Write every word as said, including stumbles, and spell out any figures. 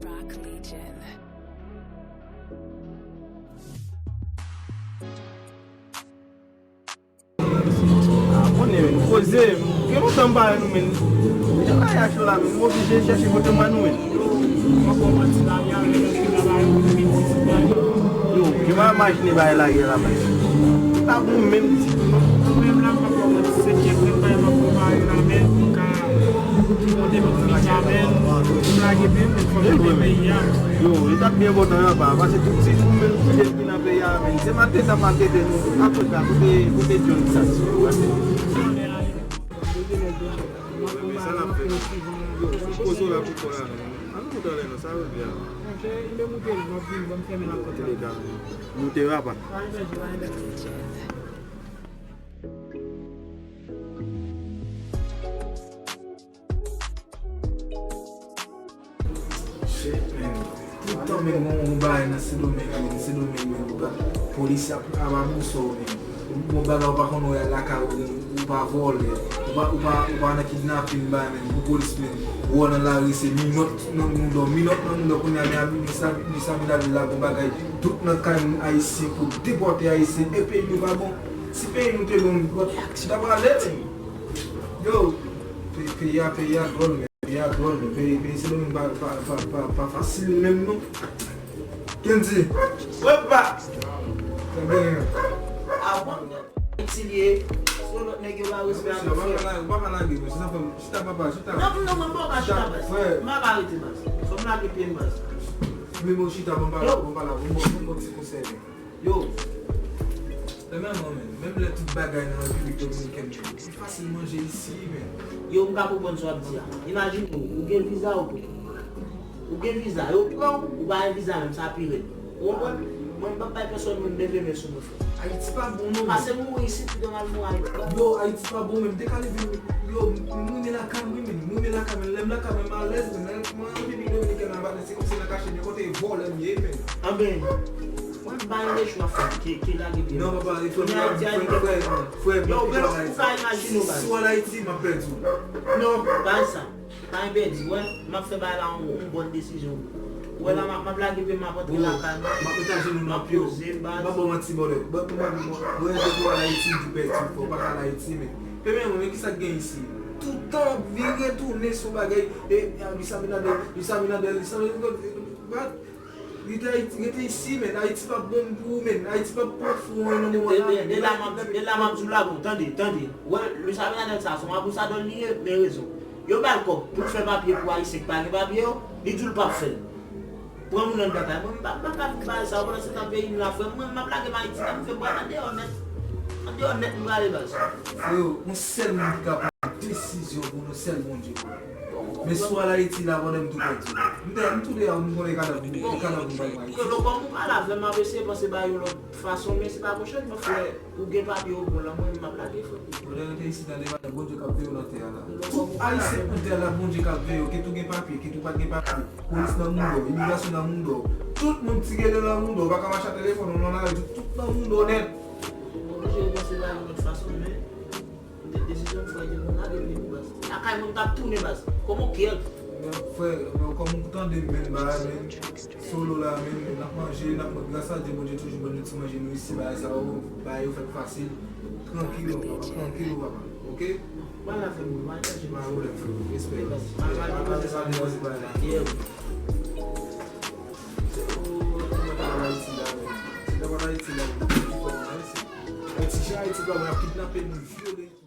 Rock Legion. Ah, konnen, men, poze, men. Gen lontan m pa wè nou, men. Jan bagay yo la, men, m oblije chèche kote m wè nou, men. Yo, gen mwen imajine bagay la ye la, men. Pa bon menm ti. Mwen menm la, m ap kòmanse setyèm, men bagay m ap konpare la, men, pou ka monte pou vin la, men, pou lage pi, men, fò m ede peyi a. Yo, e t ap byen enpòtan, apa, pase tout ti moun menm ki nan peyi a, men. Se maltrete y ap maltrete nou. Antouka, kote, kote John sa, si w wè. Men sa n ap fè. Yo, sou koze w la pou kò la, men. An nou moute anlè non, sa yo di a. Moute yo apa. Shit, man. Tout tan, men, gon, gon bagay nan Sendomeng, men, Sendomeng, men, ou pa, polis ap, ap abouso, men. Bon bagay ou pa konn wè lakay ou, ou pa vòlè, ou pa, ou pa, ou pa nan kidnapin, bagay, men, pou polis, men, wè w nan lari, se minòt nan mouda w, minòt nan mouda w, kounye a, men, Luis Abinader la, gon bagay, tout nan kay moun ayisyen pou depòte ayisyen, e peyi nou pa bon, si peyi nou te bon, nou ta prale, men. Yo, pe-, peyi a, peyi a dwòl, men. Peyi a dwòl, men peyi, peyi Sendomeng pa, pa, pa, pa, pa fasil menm non. Kendy. Wè pa. Ebyen. Ayiti l ye. Se yon lòt nèg yo ba respè a pou fè. Ou pa ka lage, men. Chita, papa, chita. Non, non, mwen pa ka chita, baz. Mwen pa ka rete, baz. Fò m lage pye m, baz. Men bon, chita, bon, pa la, bon, pa la, bon, bon, bon, ti konsèy, men. Yo, lè menm, menm lè tout bagay nan Repiblik Dominikèn, men, li fasil manje isi, men. Yo, m ka konprann sa w ap di a. Imajine w, ou gen viza ou tou. Ou gen viza, yo pran w, ou pa gen viza menm, sa pi rèd. Ou konprann? Mwen, m p ap bay pèsonn moun leve men sou mwen, frè. Ayiti pa bon, non, men. Pase mouri isit, pito m al mouri Ayiti. Yo, Ayiti pa bon, men m te ka leve, yo, m, m renmen lakay mwen, men. M renmen lakay mwen. Lè m lakay mwen, m alèz, men. Lè mwen an Repiblik Dominikèn, nan Baden, se kòmsi nan kache, men kote vòlè m ye, men. Anben, mwen m pa gen lechwa frè ke, ke lage pye. Non, papa, e frè, frè, frè, frè, yo, men ou pa imajine w, baz. Si w al Ayiti, m ap pèdi w. Non, baz sa. Pa gen pèdi, wè, m ap fè bagay la yon, yon bòn desizyon. Ou wè la, m ap, m ap lage pye m, m ap antre lakay mwen. M ap mete ajenou nan pye w. M ap poze, baz. M pa ba w manti, brother. Bon, pou mwen, mwen, mwen, depi w al Ayiti, m di pèdi w, frè, w pa ka al Ayiti, men. Premyèman, men kisa k gen isi? Toutan vire tounen sou bagay, e, e, Luis Abinader, Luis Abinader, Luis Abinader, Li te Ayiti, rete isi, men. Ayiti p ap bon pou ou, men. Ayiti p ap pran fou an nan moman la. Ebyen, de la m ap di, de la m ap di w la, bon, tande, tande. Wè, Luis Abinader sa, se yon abusador li ye, men rezon. Yo ba l kòb pou l fè papye pou Ayisyen ki pa gen papye yo, li di w l p ap fè l. Pran moun anndan kay. Mwen, m pa, m pa ka viv bagay sa yo, pandan se tan peyi m la, frè m, mwen, m ap lage m Ayiti, m fè m pral andeyò nèt. Andeyò nèt, m prale baz. Freo, yon sèl moun ki ka pran desizyon pou nou, sèl Bondye. Men si w al Ayiti la, pandan m tou pèdi. M te, m tou deyò, m konnen kadav, kadav m bay mwen. Yo, lòt bò m pa la, frè m ap eseye panse ba yo lòt fason, men se pa pwochènman, frè, ou gen papye, ou bon, la, mwen, m ap lage, frè. Ou lè rete isit la, devan Bondye k ap veye w nan tè a la. Tout Ayisyen an tè a la, Bondye k ap veye w, kit ou gen papye, kit ou pa t gen papye. Polis nan mouda w, imigrasyon nan mouda w. Tout moun, ti gele nan mouda w, ou pa ka mache ak telefòn ou nan lari, tout nan mouda w nèt. Mwen oblije repanse bagay yon lòt fason, men. Poutèt desizyon m fè, m lage pye m baz. Lakay mwen m t ap tounen baz. Kòman w kè? Frè, kòm ou tande m menm bagay menm, solo la menm, n ap manje, n ap, gras a Dye, Bondye toujou ban nou ti manje nou isi, bagay sa yo, bagay yo fèt fasil. Trankil, papa, trankil, papa. Oke? Ba la fè moun, ba la fè moun. Pa pwoblèm, frè. Respè. Ba la fè moun. Ayiti la, men. Se nan Ayiti la, men. Ti jan Ayiti la, men, ap kidnape moun, vyole.